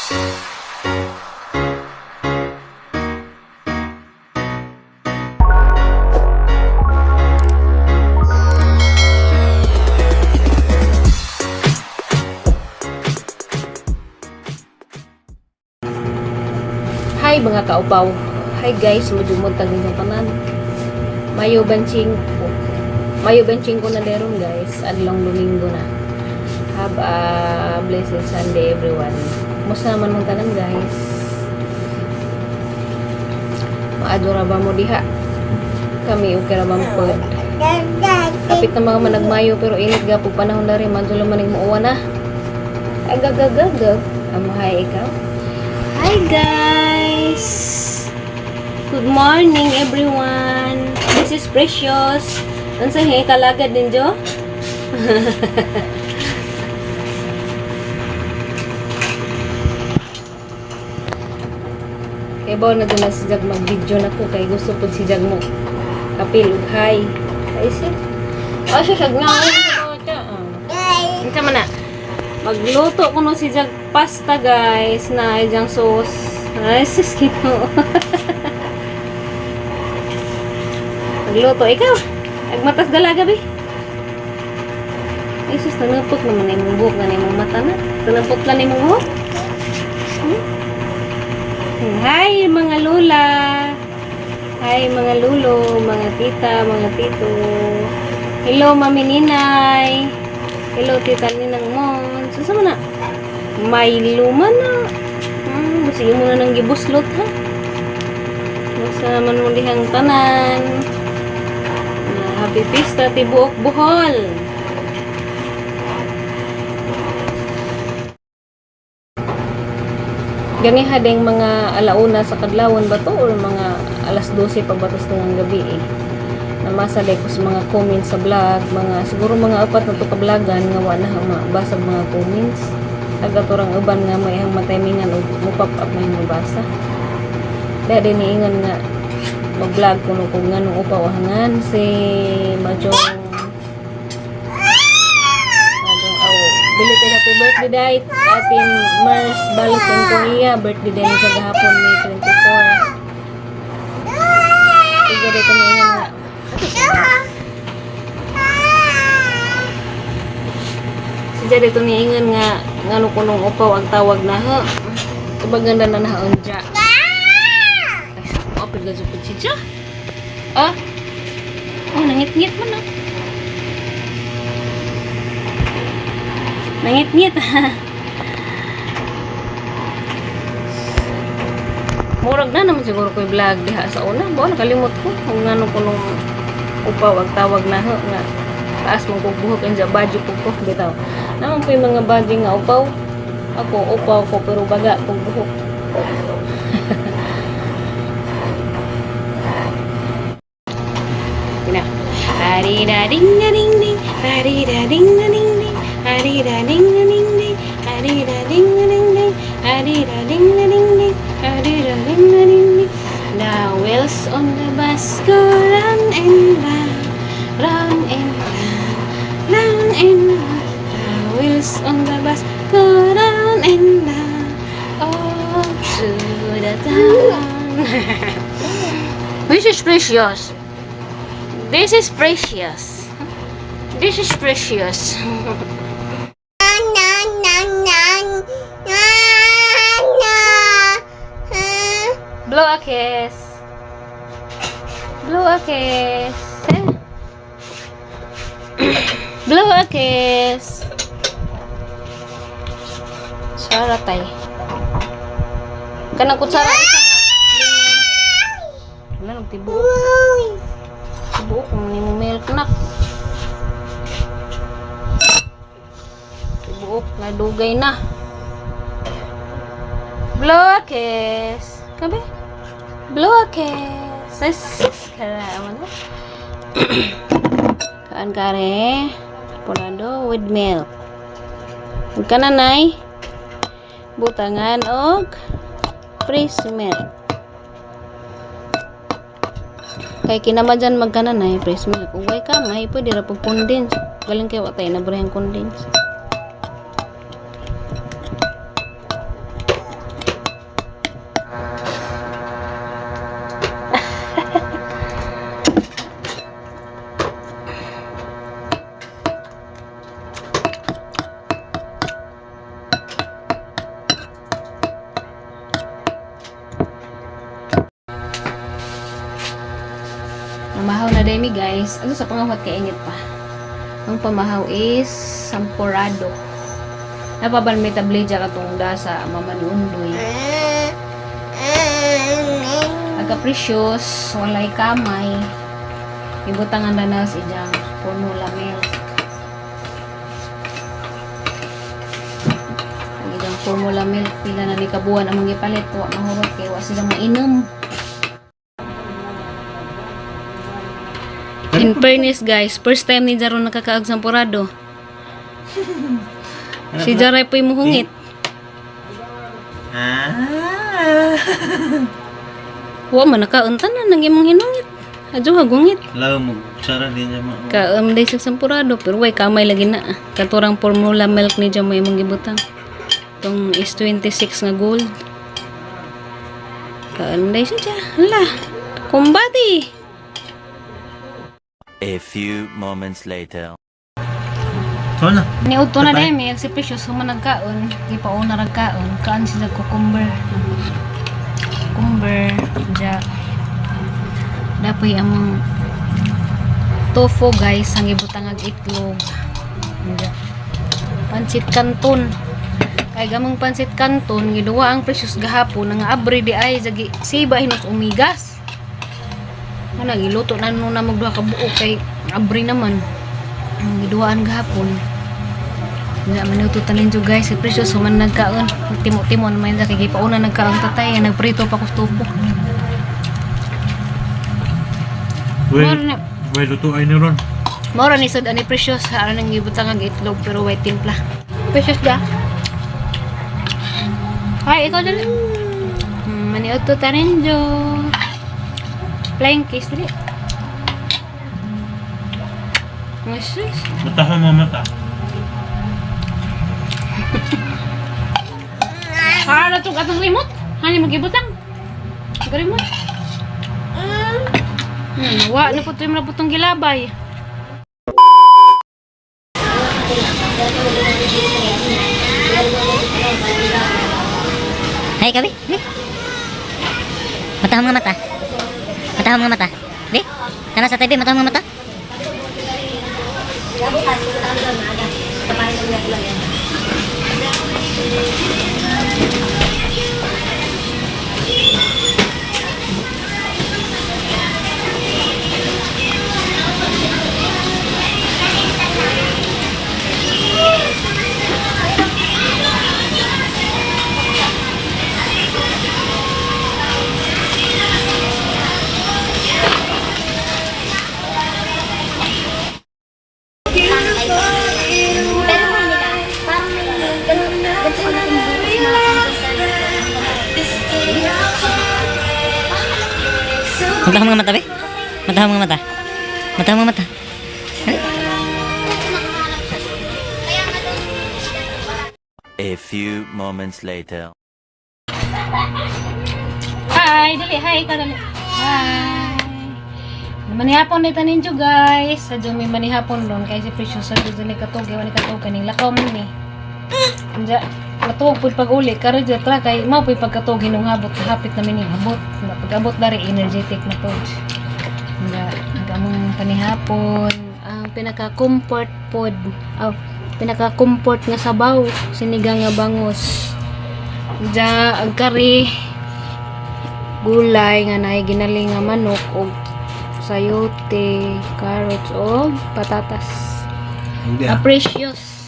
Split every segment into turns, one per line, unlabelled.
Hi, mga kaupaw. Hi guys, mujumod tag ninyong tanan. Mayo benching ko. Mayo benching ko na deron, guys. Adlong Domingo na. Have a blessed Sunday, everyone. Kumusta naman mong tanan, guys? Maadora ba mo diha? Kami okay ra man pod. Kapit na mga managmayo pero init gapog panahon na rin. Madyo man ning muuwan na. Agagagagag. Amuhay ikaw. Hi guys! Good morning, everyone! This is Precious. Unsa hey kalagad ninyo? Kay bawo na dun na si Jag mag-video na ko kay gusto pud si Jag mo kapil ug hi. Ay si. Oh, siya siya nga. Unsa man na? Magluto ko no si Jag pasta, guys, na ijang sauce. Ay sis kino. Magluto ikaw. Agmatas dalaga bi. Ay sus, nanupot naman na imong buhok na imong mata na. Tanupot na imong buhok. Hmm? Hi, mga lula. Hi, mga lulo, mga tita, mga tito. Hello, Mami Ninay. Hello, Tita Ninang Mon. Saan man na? May luma na. Sige mo na nang gibuslot ha. Basta naman mo dihang tanan. Ah, happy Pista, Tibuok Bohol. Ganiha ding mga alauna sa kadlawon ba to or mga alas 12 pa ba to sa ng gabi eh. Namasa day ko sa mga comments sa vlog, mga siguro mga apat na to ka vlogan nga wa na mabasa mga comments. Taga turang uban nga may ihang matimingan og mo pop up may mabasa. Dahil din niingon nga mag-vlog kuno kung nganong upaw hangan si Majong Majong aw belated happy birthday day atin Mars Balot in Korea, birthday din sa gahapon, May 24. Sige dito niingon nga siya dito niingon nga ngano kunong upaw ang tawag na ha. Kabaganda na nahaon dya. Ay, apil ga jud si siya. Ah. Oh, nangit-ngit man ah. Nangit-ngit. Murag na naman siguro ko vlog diha sa una. Bo, nakalimot ko kung ngano kunong upaw ang tawag na ha nga taas mong kog buhok ang badyo pug ko bitaw. Naman po yung mga badyo nga upaw. Ako upaw ko pero baga kog buhok. Ina. Harida ding a ding ding, harida ding a ding ding, harida ding a ding ding, harida ding a ding ding, harida ding a ding ding, harida ding a ding ding. The wheels on the bus go round and round, round and round, round and round. The wheels on the bus go round and round, all through the town. This is Precious. This is Precious. This is Precious. Blow a kiss. Blow a kiss. Eh? Blow a kiss. Sara tay. Kanang kutsara isa nga. Wala nang tibuok. Tibuok kung ni mo milk na. Tibuok na dugay na. Blow a kiss. Kabe? Blow a kiss. Sis, kara mo na. Kaan kare? Pulado with milk. Huwag ka na, nay. Butangan og fresh milk. Kay kinamadyan magkananay, fresh milk. Kung way kamay, pwede ra pag condense. Galing kay wa tayo na brehang condense. mi, guys. Ano sa pangawat kay init pa. Ang pamahaw is samporado. Napabal may tablidya katong da sa mama ni Undoy. Agka-precious, walay kamay. Ibutangan na na si ijang formula milk. Ang ijang formula milk, pila na ni kabuan ang mga ipalit, wa mahurot kay wa sila mainom. In fairness, guys, first time ni Jaron nakakaag sampurado. Si Jaray po'y muhungit.
Ah.
Wa man nakaunta na nang imong hinungit. Adyo hagungit.
Law mo sara din niya ma.
Ka day sa sampurado pero way kamay lagi na. Katurang formula milk ni Jamoy imong gibutang. Tong is 26 nga gold. Ka day siya. Hala. Kumbati.
A few moments later.
So na.
Niudto na dahil may si Precious human nagkaon. Gipauna rag kaon. Kaan siya cucumber. Cucumber. Ja. Dapoy among tofu, guys, ang ibutang ag itlog. Ja. Pansit canton. Kay gamang pansit canton giduwa ang Precious gahapon nga abri di ay jagi siba hinos umigas. Ano giluto na nuna mag duha ka buok kay abri naman. Ang giduwaan gahapon. Nga manuto tanin jo, guys, si Precious human nagkaon. Timo-timo naman sa kay gipauna nagkaon tatay, nagprito pa ko sa tubo. Mora na
Wey luto ay ni ron.
mora ni sad ani Precious ha nang gibutang ang itlog pero way timpla. Precious da. Ay, ikaw dali. Maniuto tanin jo. Flying kiss dali. Precious.
Mata ko mga mata.
Para tong atong remote. Hani magibutang. Remote. Wa na po ito yung putong gilabay.
Hai kabi, di. Mata mga mata. Mata mga mata. Di. Kana sa TV mata mga mata.
Pero nila, parang may ganun, ganito ka natin butas na
Mata mga mata, be. Mata mga mata. Mata mga mata.
A few moments later.
Hi, dali. Hi, ikaw dali. Hi. Manihapon na itanin jo, guys. Sa may manihapon ron kay si Precious sa dyan ni katog, ni katog kaning lakaw man ni. Anja, matuog pud pag uli karon dyan tra kay mao pud pagkatog hinungabot hapit na mining abot. Na pag-abot dari energetic na pod. Anja, ang among panihapon, ang pinaka-comfort pod. Oh, pinaka-comfort nga sabaw, sinigang nga bangos. Anja, ang kari, gulay nga naay ginaling nga manok og sayote, carrots og patatas.
Hindi
A precious.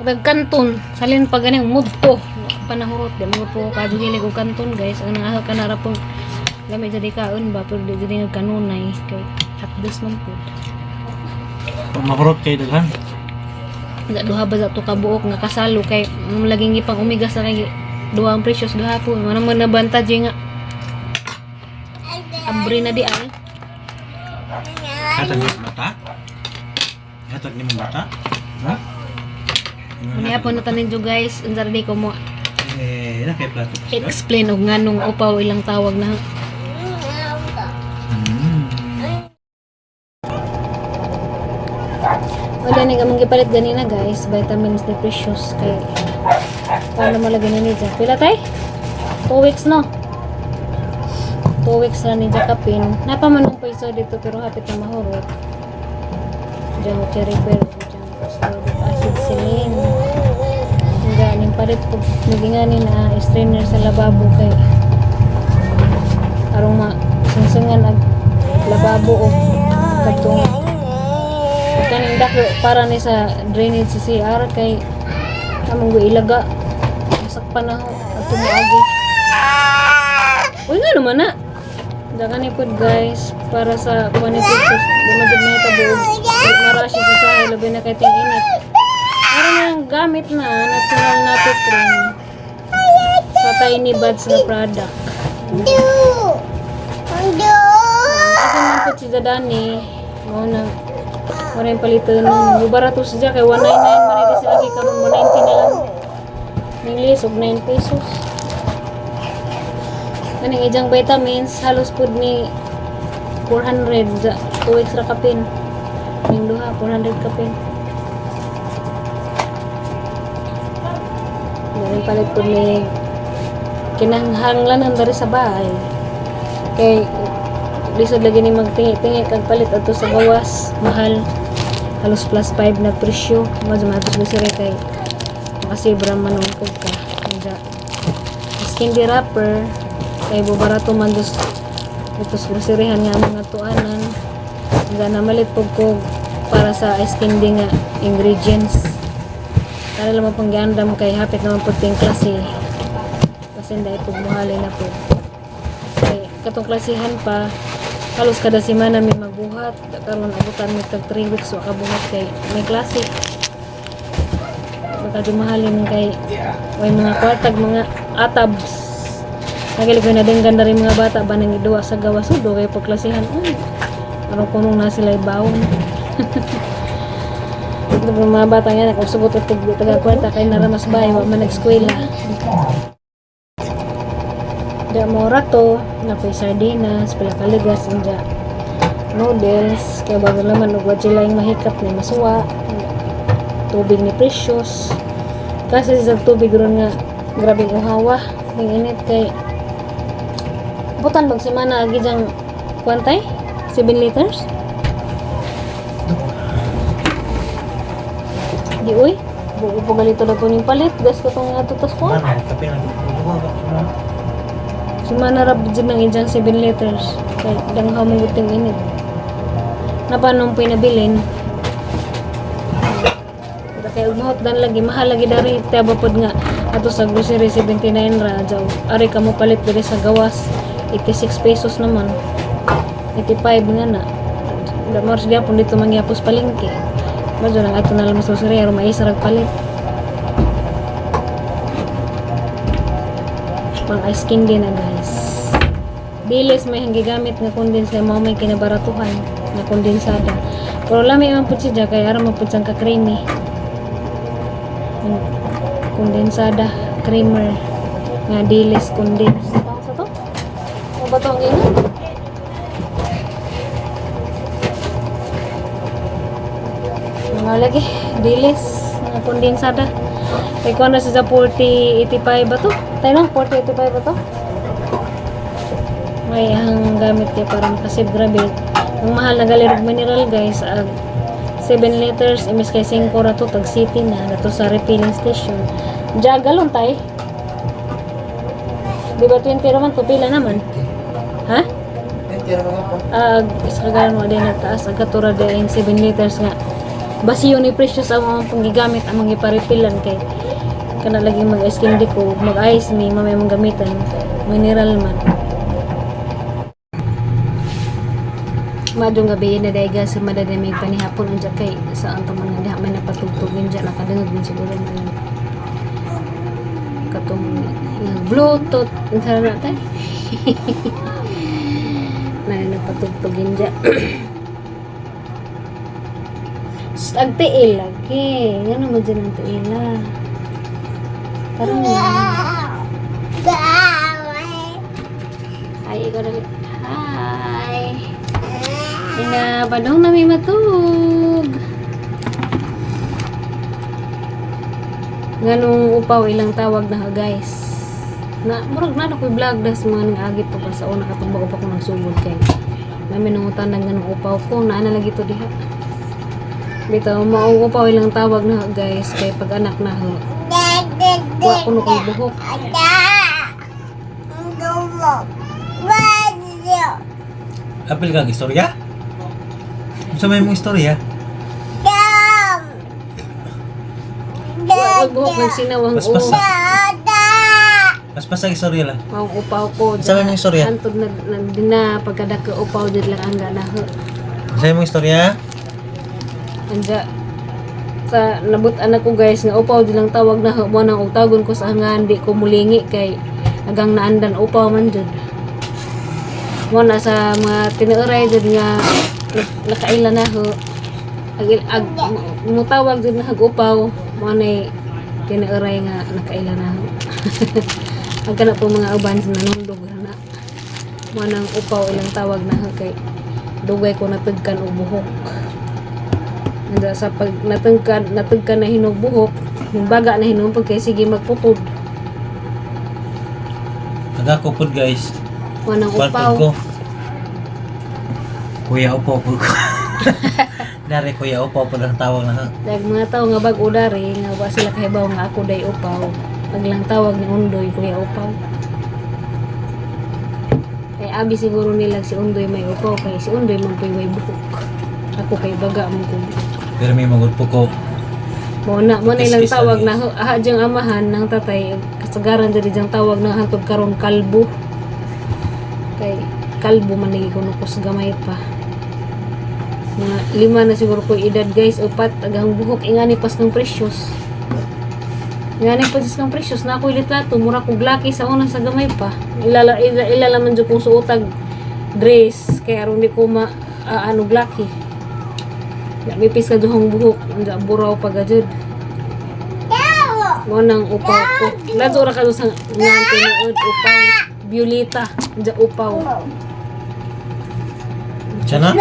Pag kanton, salin pa ganing mood ko. Panahurot di mo po kadyo hilig og kanton, guys. Ang nangaha ka na ra pong lami jadi kaon ba pero di jadi nagkanunay kay hapdos man pud.
Makurot kay daghan.
Nga duha ba sa to kabuok nga kasalo kay laging gipang umigas na kay duha ang precious gahapon. Wala man nabanta di nga. Abri na di ay.
Hatag ni mata. Hatag ni mata. Ha?
Manihapon na tanin jo, guys. Unsa ra di ko mo
Eh, na kay plato.
explain og nganong upaw ilang tawag na. Wala na kamang gipalit ganina, guys, vitamins ni Precious kay paano malagay na niya. Pila tay? 2 weeks no. 2 weeks ra ni Jakapin. Napamanong pa iso dito pero hapit na mahurot. Diyan mo cherry pear, diyan ascorbic acid silin. Ang ganing palit po nagingani na strainer sa lababo kay arong ma sungsungan ag lababo o katong kaning dako para ni sa drainage sa CR kay among ilaga sakpan na ho at tumuagi. Uy, nga naman na. Dakan ni pod, guys, para sa kuha ni pod sa lumagod na ito mara siya sa sahay labi na kay ting init. Meron na ang gamit na natural na cream sa Tiny Buds na product. Asa man po si Dadani, mo na mo na yung palito nun. Barato siya kay 199 man rin sila kay karon 190 na lang. Ning og 9 pesos. Kaning ijang vitamins halos pud ni 400 ja, 2 weeks ra kapin. Ning duha 400 kapin. Meron palit pud ni kinahanglan dari sa bahay. Kay lisod lagi ni magtingi-tingi kag palit adto sa gawas, mahal. Halos plus 5 na presyo. Mas matos mo sila kay makasibra man ang pug ka. Kaya candy wrapper kay bubarato man dos ito sa groceryhan nga mga tuanan. Nga namalit pug ko para sa ice candy nga ingredients. Para lang pang giandam kay hapit naman pud ting klase. Kasi dahil pug muhali na po. Kay katong klasihan pa halos kada semana may magbuhat karon abutan mi tag 3 weeks wa kabuhat kay may klase baka dumahalin kay way mga kwartag mga atabs nagalig ko na din ganda rin mga bata ba nang iduwa sa gawas udo kay pagklasihan ay aron kunong na sila ibawon. Ito mga bata nga nakasubot at taga kwarta kay naramas bay wa man nag-eskwela. Da mo rato, na pay sardinas, pila kaligas, inja noodles, kay bago naman og wa sila yung mahikap ni masuwa, tubig ni Precious. Kasi sa tubig ron nga grabing uhawa, ning init kay butan bag semana agi jang kwantay 7 liters. Di uy, buo po galito na to ning palit, gas ko tong nga tutos ko.
Mana, kape na.
Sumana ra jud nang ijang 7 liters. Kay danghaw mong guting init. Napanong pinabilin. Kay ugmahot dan lagi mahal lagi dari taba pod nga ato sa grocery 79 ra jaw. Ari ka mo palit diri sa gawas 86 pesos naman. 85 nga na. Damor gyapon dito mangyapos palengke. Medyo nang ato na lang mas grocery aron maisa rag palit. Pang ice candy na, guys. Dilis may hanggi gamit nga condense kay mao may kinabaratuhan nga kondensada. Pero lami man pud siya kay aron man pud siyang ka-creamy. Ang kondensada creamer nga dilis condense. Tawag sa to? Ano ba to ang ingon? Mga lagi, dilis nga kondensada. Kay kuan na siya sa 4085 ba to? Tayo na, 4085 ba to? May ang gamit niya para makasave grabe. Ang mahal na galirog mineral, guys, ag 7 liters imis kay 5 ra to tag city na nato sa refilling station. Diya galon tay. Di ba 20 raman to pila naman? Ha? Ag isa ka galon wa din nagtaas ag katura di ang 7 liters nga basiyo ni precious ang mga panggigamit ang mga iparefilan kay kana lagi mag ice candy ko mag ice mi mamay mong gamitan mineral man. Madong gabi na dayga sa madadamig panihapon unja kay sa ang man nga diha may napatugtugin diya nakadungog din siguro man katong yung bluetooth unsa na tay na napatugtugin diya. Ag tiil lagi ngano mo dyan ang tiil ah. Parang ay ikaw dali. Hi. Ina, badong na may matug. Nganong upaw ilang tawag na ha, guys. Na murag na ko'y vlog das mga nang agi pa ba sa una katong bago pa ko nagsugod kay namin nangutan ng ganong upaw ko naa na lagi to diha. Bitaw maong upaw ilang tawag na guys kay pag anak na ho. Wa kuno ko'y buhok.
Apil kag istorya? Unsa may mong istorya?
Wa ko'y buhok nagsinawang
Paspas
o.
Paspas ang istorya la.
Maong upaw ko.
Unsa may mong istorya?
Antod na, na, na pagkadako upaw did lang ang na ho.
Unsa may mong istorya?
Anja sa nabut anak ko guys nga upaw di lang tawag na mo nang og tagon ko sa hangan di ko mulingi kay agang naandan upaw man jud mo na sa mga tinuoray jud nga nakaila na ho ag, ag mutawag jud na hag upaw mo nay tinuoray nga nakaila na ho ang kana po mga uban sa nanundog ra na mo nang upaw ilang tawag na ho kay dugay ko natugkan og buhok. Anda sa pag natungkad natugkan na hinog buhok, yung baga na hinog pag kay sige magputod.
Aga ko pod guys.
Wanang
Kuan
upaw.
pod ko. Kuya upaw pod ko. Dari kuya upaw pod ang tawag na.
Dag mga tao nga bag-o dari nga wa sila kahibaw nga ako day upaw. Pag lang tawag ni Undoy kuya upaw. Kay abi siguro nila si Undoy may upaw kay si Undoy man puy way buhok. Ako kay baga man ko.
Pero may magud po ko.
Mo na ilang
Kiss-kiss
tawag
lang
na aha diyang amahan ng tatay kasagaran diri diyang tawag na hantod karon kalbo. Kay kalbo man lagi kuno ko sa gamay pa. Mga 5 na siguro ko edad guys, upat agang buhok ingani pas ng precious. Ingani pas ng precious na ako litrato mura kog laki sa una sa gamay pa. Ilala ila, ilala man jud kong suotag dress kay aron di ko ma ano laki. Ya, may pis ka duhang buhok, ang buraw pa gajud. Mo nang upaw ko. Lato ra ka sa nang tinuod upaw. Violeta, dya upaw.
Unsa na?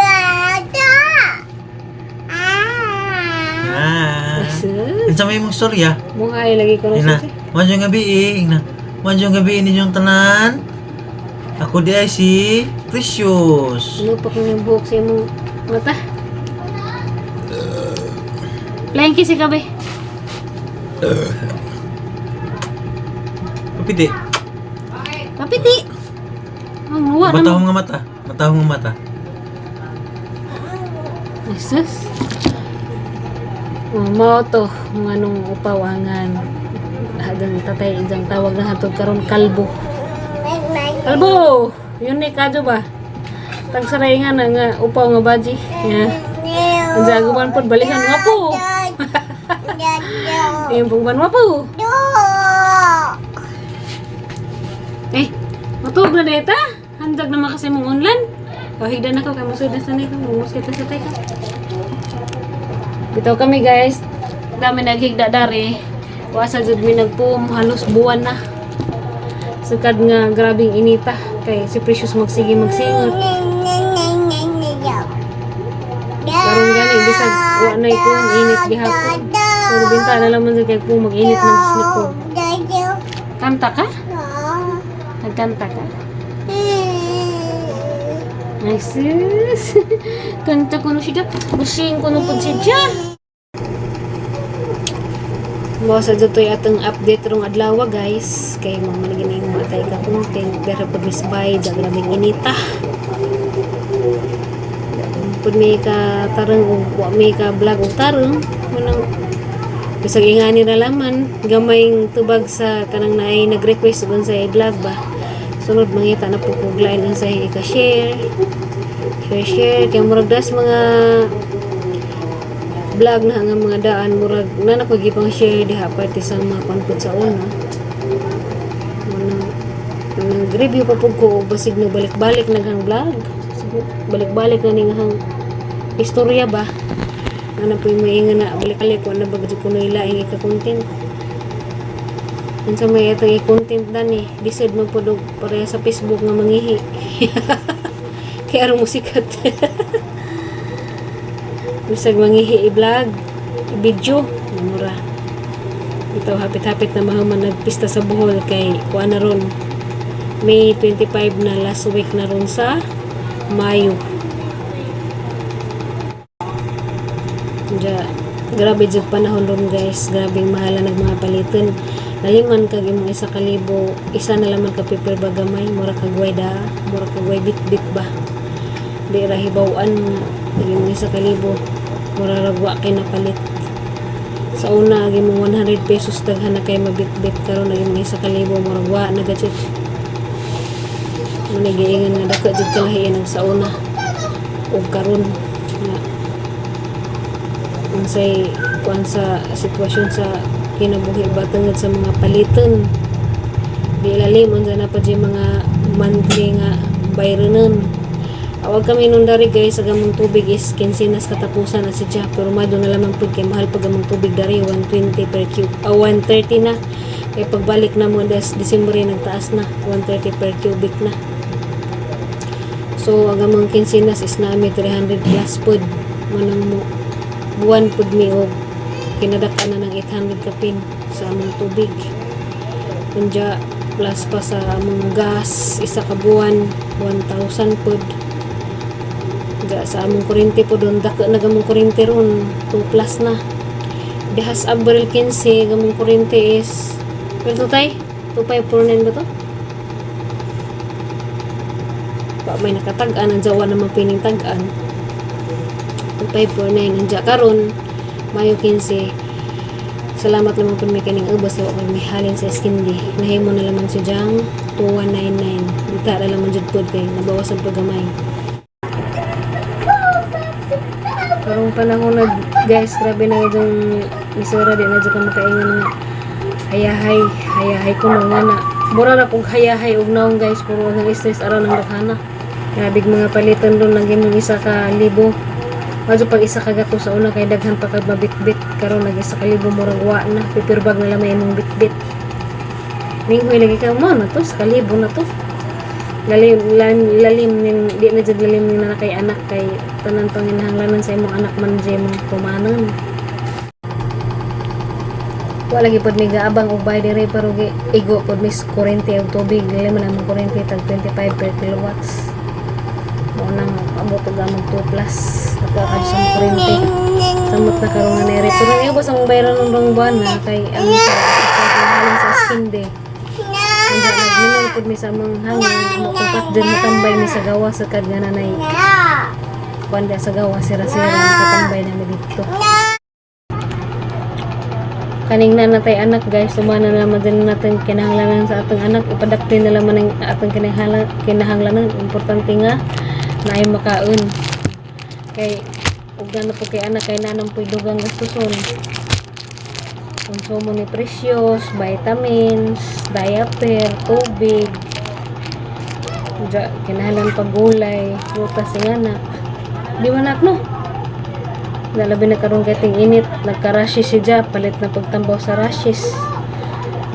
Ah.
Sus.
Unsa may mong istorya?
Mukha ay lagi ko
Ina,
na
maayong gabi eh. Ina, maayong gabi ninyong tanan. Ako di ay si Precious.
Ano pa kung yung buhok sa imong mata? Flying kiss ikaw, be.
Papiti.
Papiti! Ang luwa
Matahong
naman.
nga mata. Matahong nga mata.
Ay, sus. Oh, mao to, mga nung upawangan. Hagang tatay, idang tawag na hatod karon kalbo. Kalbo! Yun ni kadyo ba? Tagsaray nga na nga upaw nga baji. Yeah. Ang jago man pod balikan nga po. Ayun po man po. Eh, matug na deta. Handag naman kasi mong unlan. O, higda na ko kay musod na sanay ko. Muskit na sa tay ka. Bitaw kami guys. Dami naghigda dari. Wasa jud mi nagpuom halos buwan na. Sukad nga grabing inita kay si Precious magsige magsingot. Karon gani bisag wa nay kuan init gihapon. Pero bintana lang man jud kay kung mag-init man sa likod. Kanta ka? Nagkanta ka? Ay, sus. Kanta ko na siya. Busing ko na po siya. Mo sa dito atong update rong adlaw guys kay mga manigin yung matay ka kung kay pero pag misbay da grabing inita pud may ka tarong og wa may ka vlog og tarong manang bisag ingani ra laman gamayng tubag sa kanang naay nag-request ug unsay vlog ba sunod mangita na po kog lain unsay ika-share share share kay murag das mga vlog na nga mga daan murag na na ko gipang share diha parte sa mga konpot sa una manang nag-review pa pud ko og basig na balik-balik naghang vlog. Siguro, balik-balik na ning hang istorya ba ana po yung mainga na balik-balik wala ba gud ko na ilaing ika-content unsa may itong i-content dan eh lisod man pud og pareha sa Facebook nga mangihi kay aron mo sikat. Bisag mangihi i-vlog, i-video, mura. Ito, hapit-hapit na mahuman nagpista sa Bohol kay kuan na ron. May 25 na, last week na ron sa Mayo. Ja, grabe jud panahon ron, guys. Grabe mahala nag mga palitan. Naliman kag imong 1,000, isa na laman ka paper bag gamay, mura kag way da, mura kag way bit-bit ba. Di ra hibaw-an nga ang imong 1,000 mura ra wa kay napalit. Sa una, ang imong 100 pesos daghan na kay mabitbit. Karon, ang imong 1,000 murag wa na gajud. Mo giingon nga dako jud kalahian ang sa una ug karon nga unsay kuan sa sitwasyon sa kinabuhi ba tungod sa mga paliton. Di lalim unsa na pa jud mga monthly nga bayranon. Awag kami nung dari, guys, sa gamong tubig is kinsinas katapusan na si siya, pero mado na lamang pud kay mahal pag gamong tubig dari, 120 per cube, ah, 130 na kay pagbalik na mo des December nagtaas na, 130 per cubic na. So ang among kinsinas is nami 300 plus pod manang mo buwan pud mi og kinadaka na ng 800 kapin sa among tubig. Unya plus pa sa among gas, isa ka buwan 1,000 pod. Ga sa among kuryente po doon, dako na gamong kuryente ron, 2 plus na. Dihas Abril 15, gamong kuryente is pero to tay 2549 ba to? Pa may nakatag-an ang jawa naman pining tag-an 2549. Ang karon Mayo 15, salamat naman po may kaning ubos wa may halin sa skindi, nahimo na laman si Jang 2199. Dita ra laman jud pod kay nabawasan pa gamay karong panahon na, guys. Grabe na yung misura, di na jud ka makaingon nga hayahay hayahay ko nga na mura na kog hayahay og naong, guys, puro ang stress araw ng daghana. Grabe mga palitan doon lagi mong 1,000. Madyo pag isa ka gato sa una kay daghan pa kag mabitbit. Karon nag 1,000, murag wa na, paper bag na lang may imong bitbit. Minghoy lagi ka mo na to, sa kalibo na to. Lalim lalim, lalim ning di na jud lalim ning na kay anak kay tanan panginahanglanan sa imong anak man jud imong tumanan. Wa lagi pod mi gaabang og bayad dire, pero gi igo pod mis kuryente og tubig. Dili man among kuryente tag 25 per kilowatts. Mo nang abot og among 2 plus. Nakuha ka sa among kuryente. Samot na karon nga nere. Pero ang iba sa among bayaran ng rong buwan na kay ang sa halin sa skinde. Unsa nagminol pod mi sa among hangin mo kung din matambay mi sa gawas sa kad nga nanay kuan sa gawas, sira-sira, makatambay na mi dito. Kaning na natay anak, guys, tumana na naman din natin kinahanglanan sa atong anak, ipadakti na laman ang atong kinahanglanan. Importante nga na ay makaon kay ug na po kay anak kay nanang po'y dugang gastuson, konsumo ni presyos, vitamins, diaper, tubig. Diya, kinahanglan pag gulay, prutas nga na di man nak no. Lalabi na karon kay ting init, nagka-rashes si Ja, palit na pagtambaw sa rashes.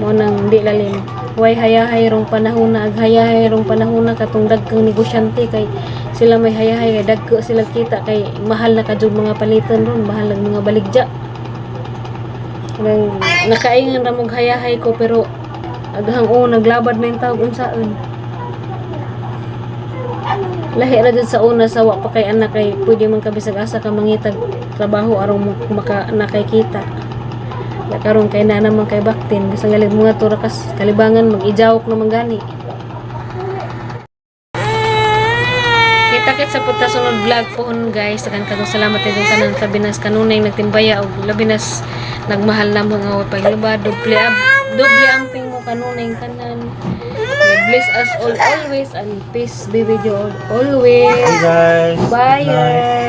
Mo nang di lalim. Way hayahay rong panahon na, ag hayahay rong panahon na katong dagkang negosyante kay sila may hayahay kay dagko sila kita kay mahal na kadjud mga palitan ron, mahal nag mga baligya. Nang nakaingan ra mog hayahay ko, pero aghang o naglabad na yung tawag unsaon. Lahi ra jud sa una sa wa pa kay anak kay pwede man ka bisag asa ka mangitag trabaho aron mo maka nakay kita. Ya karon kay na naman kay baktin, bisan galit mga tura kas kalibangan, mag-ijawok naman gani. Kita-kit sa punta sunod vlog pohon, guys. Tagan kagong salamat kay tanan, labi nas kanunay nagtimbaya og labi nas nagmahal na mo nga pagluba, doble ab doble amping mo kanunay tanan. God bless us all always and peace be with you all always.
Bye, guys.
Bye.
Good night.